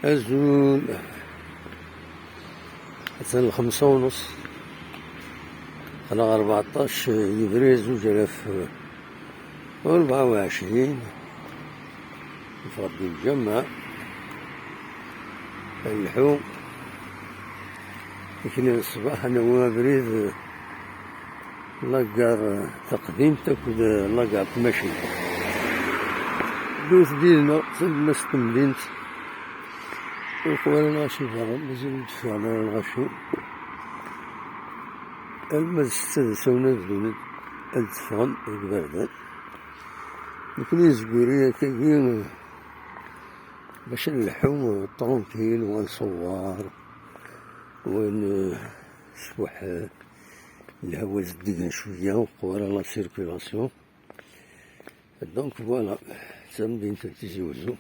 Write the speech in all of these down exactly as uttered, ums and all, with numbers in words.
Azul. Atan lxemsa u nus. Aql-aɣ rbeɛṭac yebrir zuǧ alaf u rebɛa u ɛecrin. Neffeɣ-d di lǧameɛ. Ad nleḥḥu. Tikli n ṣṣbeḥ, ad nawi abrid, lagar taqdimt akked lagar tmacint. Ddut did-neɣ, s tlemmast n temdint. Ur qwala lɣaci berra, mazal ur d-ffɣen ara lɣaci. Alma d ssetta d asawen ad bdun ad d-ffɣen deg iberdan. Nekni nezguri akkagi bac ad nleḥḥu tranquille, wa nṣewwer, wa n-, sfuḥ, lhawa zeddigen cwiya, ur qwala la circulation. Donc voilà, d tamdint n Tizi Wezzu.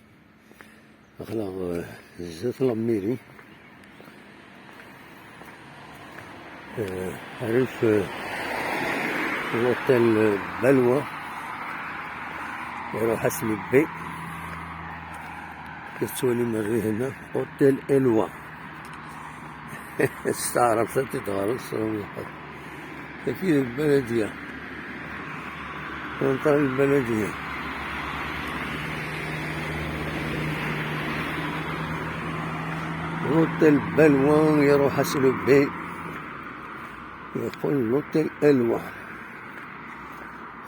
Aql-aɣ, euh, zdat la mairie. Euh, rrif, euh, l'hôtel Balwa. Iruḥ-as le B. Tettwalim rrif-nni, hôtel Elwa. S taɛrabt ad t-id-ɣer ṣṣrun lḥal. Tagi d lbaladiya. Tonṭa n lbaladiya. L'hôtel Balwa, iruḥ-as le B. Yeqqel l'hôtel Elwa.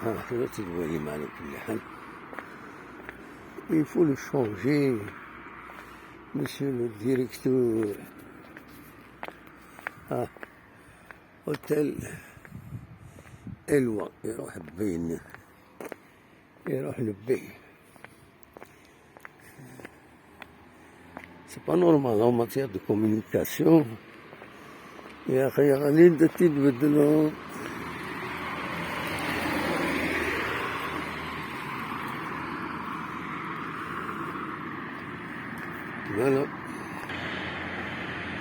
Ha, tura tt-id-twalim ɛla kulli ḥal. Il faut le changer, monsieur le directeur. Ah. Hôtel Elwa, iruḥ B. Iruḥ le B. C'est pas normal en matière de communication. Ya axi, ɣlin-d ad t-id-beddlen. Voilà.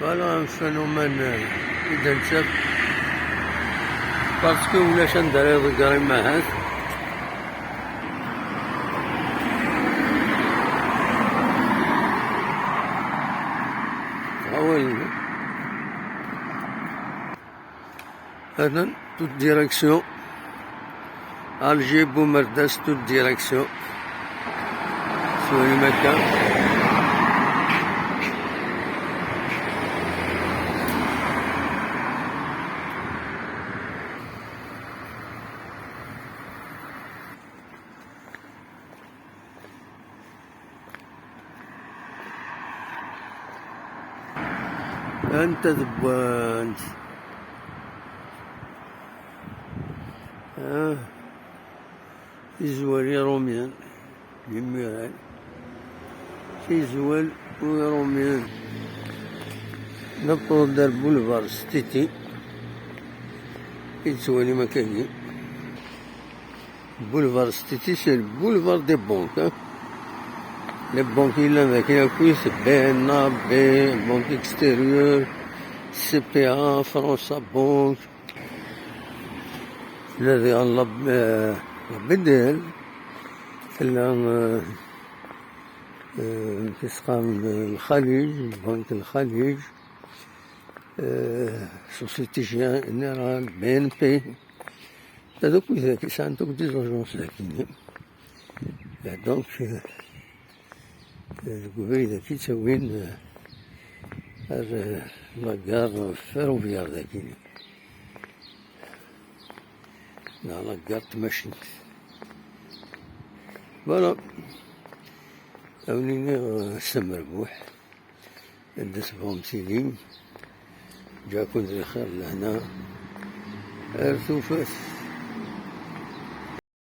Voilà un phénomène, euh, i d-nettaf. Parce que ulac anda ara iḍegger imahat. Ɣawal. Atan, toute direction. Alger, Boumerdès, toute direction. Sur les Maca. Anta tewwant? Ah, tizwal Iṛumyen, l'Immirain. Tizwal Iṛumyen. Newweḍ-d ar Boulevard Stiti. I tettwalim akkagi. Boulevard Stiti, c'est le boulevard des banques, hein. Les banques yellan daki akk, B N A, B, Banque Extérieure, C P A, France Banque. Tella diɣen la, euh, la B D L. Tella, euh, euh, amek i s-qqaren, euh, Lxalij, Banque Lxalij, euh, Société Générale, B N P. Ad akk widak yesɛan akk des agences dagi. Donc, euh, deg ubrid-agi ttawin, euh, ar, euh, la gare ferroviaire dagi. Neɣ la gare n tmacint. Voilà. Ad wen-iniɣ, euh, ass amerbuḥ. Anda tebɣum tilim, ǧǧa-ken di lxir d lehna. Ar tufat.